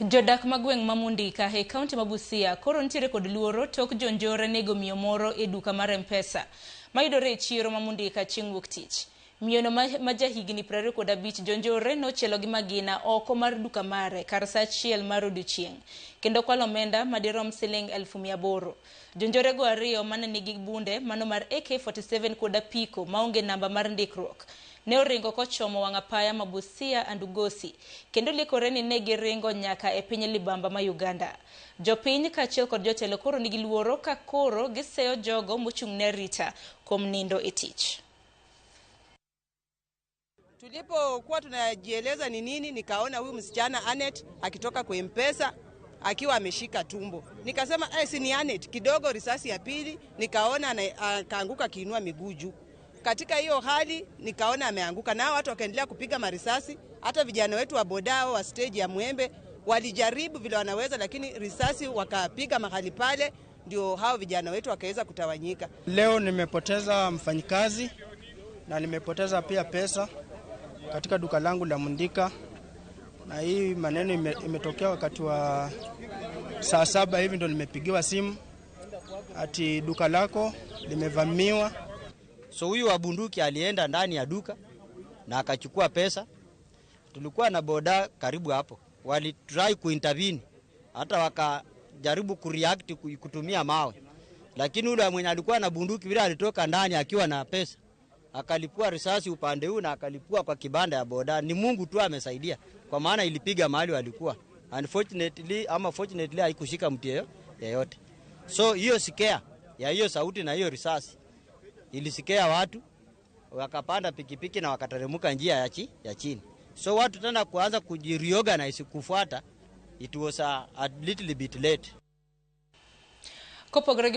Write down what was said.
Jodak ma gweng' ma Mundika e kaunti ma Busia koro nitiere kod luoro tok jonjore nego miyo moro e duka mar M-Pesa mayudore e chiro ma Mundika chieng' wuok tich. Miyono ma jahigni 25 jonjore nochielo gi magina oko mar duka mare kar saa 1 mar odiochieng' kendo kwalo omenda madirom siling 800,000. Jonjorego ariyo mane nigi bunde mano mar AK47 kod apiko maonge namba mar ndikruok ne oringo kochomo wang' apaya ma Busia Andugosi kendo liekore ni ne giringo nyaka e piny libamba ma Uganda. Jopiny kaachiel kod jotelo koro nigi luoro ka koro giseyo jogo mochung' ne arita kuom nindo e tich. Tulipokuwa tunajieleza ni nini, nikaona huyu msichana Anet akitoka kwa M-Pesa akiwa ameshika tumbo. Nikasema si ni Anet. Kidogo risasi ya pili nikaona akaanguka akiinua miguu juu. Katika hiyo hali nikaona ameanguka, na watu wakaendelea kupiga marisasi. Hata vijana wetu wa bodao wa stage ya Mwembe walijaribu vile wanaweza, lakini risasi wakapiga mahali pale, ndio hao vijana wetu wakaweza kutawanyika. Leo nimepoteza mfanyikazi na nimepoteza pia pesa katika duka langu la Mundika, na hii maneno imetokea wakati wa saa 7 hivi ndo nimepigiwa simu ati duka lako limevamiwa. So huyu wa bunduki alienda ndani ya duka na akachukua pesa. Tulikuwa na boda karibu hapo, walitry kuintervene, hata wakajaribu kureact kutumia mawe, lakini yule mwenye alikuwa na bunduki vile alitoka ndani akiwa na pesa akalipua risasi upande huu na akalipua kwa kibanda ya boda. Ni Mungu tu amesaidia, kwa maana ilipiga mahali walikuwa. Unfortunately ama fortunately haikushika mtu yeyote. So hiyo scare ya hiyo sauti na hiyo risasi ilisikia watu wakapanda pikipiki na wakateremka njia ya chini. So watu tena kuanza kujireorganize kufuata, it was a little bit late. Kopogore.